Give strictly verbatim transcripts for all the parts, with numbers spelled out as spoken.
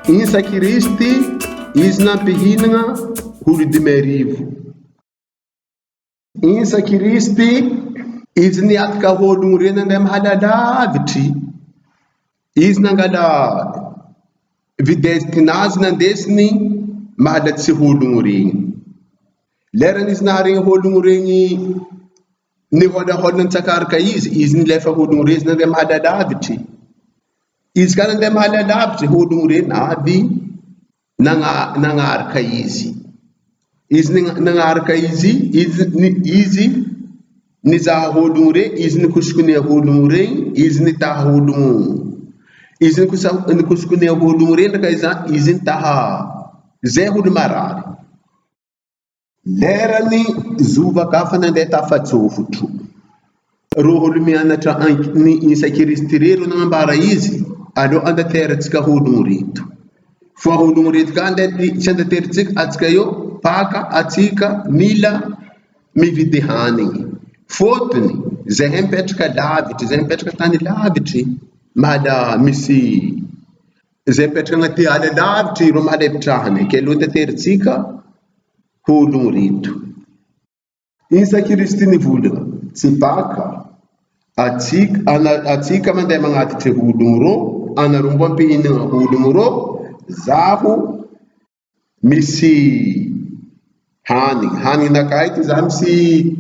Insa Kiristi, izi na pihinanga hulu dimerivu. Insa Kiristi, izi ni atika holungu re na nde mahala Daviti. Izi na ngala videstina, izi na ndesini mahala ti holungu re. Lera ni izi na ringi holungu re ni ni hola hola ni saka arka izi, izi ni lefa holungu re, izi na nde mahala Daviti. Izi ka na nde mahala Daviti, holungu re na adi, nanga, nanga arka izi. Izi ni, nanga arka izi, izi ni, izi ni za holungu re, izi ni kusukunia holungu re, izi ni taha holungu. Izi ni kusa-, ni kusukunia holungu re, nda ka izi, izi ni taha. Ze hulu marari. Lera ni zuva kafa na nde tafa ti ofutu. Ro holumi ana ta an-, ni Insa Kiristi re ro nanga bara izi, aro anda tera tika holungu re tu. Fua holungu re tika anda ti, ti anda tera tika, atika yo, paka, atika, mila, mi vidi hani. Fotuni, ze hempe tika Daviti, ze hempe tika tani Daviti, mahala misi. Ze hempe tika nga ti ala Daviti, ro mahala epitahane, ke lo anda tera tika, holungu re tu. Insa Kiristi ni vuli, ti paka, atik-, ana, atika mande manga ati ti holungu ro, ana rumbo mpi ini nga holungu ro, zahu, misi, hani, hani na kaiti, za misi,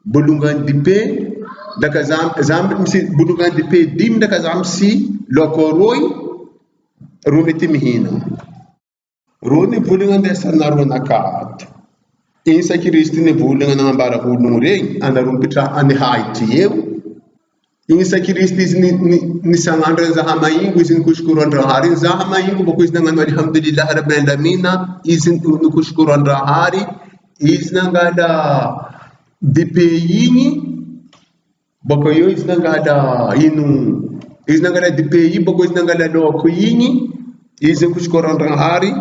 bulungan dipe, daka za, za misi, bulungan dipe, dim daka za misi, lokoroi, rumiti mihina. Ro ni vuli nga ndesa na ro na kata. Insa Kiristi ni vuli nga nanga bara holungu re, ana rumpi ta ani haiti eu. Insa Kiristi izi ni, ni, ni sangandra nza ha maingu, izi ni kusikura ndra hari nza ha maingu, boko izi na nganu alhamdulillah rabbil alamina, izi ni kusikura ndra hari, izi na ngada dipe ini, boko yo izi na ngada inu. Izi na ngada dipe i, boko izi na ngada loko ini. Izi ni kusikura ndra hari.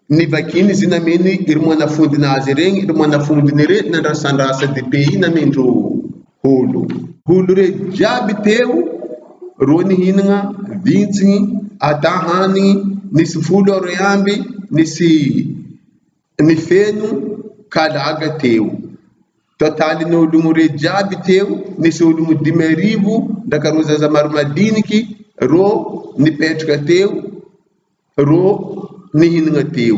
Ni vakini izi na meni, irmã na fundi na azereng, irmã na fundi ni re, na ndrasa ndrasa dipe i na meni ro hulu. Hulu re jabi teu, ro ni hini nga, vinti, atahani, ni si fulu aro yambi, ni si ni fenu kalaga teu. Totali ni olungu re jabi teu, ni si olungu dimerivu, daka ro zaza marumadiniki, ro ni petuka teu, ro ni hininga teu.